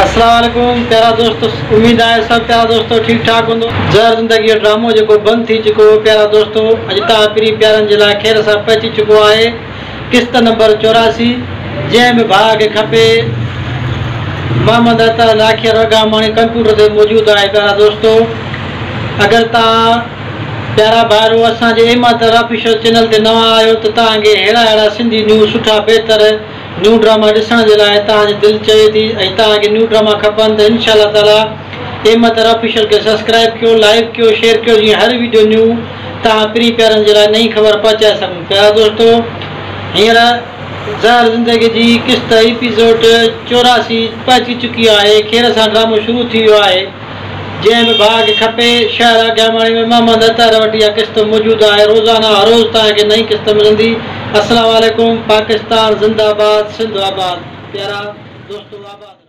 اسلام عليڪم پيارا دوستو اميد آهي سڀ پيارا دوستو ٺيڪ ٺاڪ هوندو. زهر زندگي جو ڊرامو جيڪو بند ٿي چڪو هو پيارا دوستو اڄ توهان پرين پيارن جي لاء خير سان پهچي چڪو آهي قسط نمبر 84 جنهن به ڀاء کي کپي محمد اطهر لاکير اگهاماڻي ڪمپيوٽر تي موجود آهي پيارا دوستو اگر توهان پيارا ڀائرو اسان جي ايم اطهر آفيشل چينل تي نوان آهيو ته توهان کي ههڙا ههڙا سنڌي نيوز سٺا بهتر نيو ڊراما ڏسڻ جي لاء توهان جي دل چوي ٿي ۽ توهان کي نيو ڊراما کپن ته انشاء الله تعالي ايم اطهر آفيشل کي سبسڪرائب ڪيو لائيڪ ڪيو شيئر ڪيو جيئن هر ويڊيو نيو توهان پرين پيارن جي لاء نئين خبر پهچائي سگهون پيارا دوستو هينئر زهر زندگي جي قسط ايپيسوڊ 84 پهچي چڪي آهي خير سان ڊرامو شروع ٿي ويو آهي. جنهن به ڀاء کي کپي، شهر اگهاماڻي ۾ محمد اطهر وٽ اها قسط موجود آهي، روزانه هر روز توهان کي نئين قسط ملندي، السلام عليڪم، پاڪستان زنده آباد، سنڌ آباد، پيارا دوستو آباد رهو.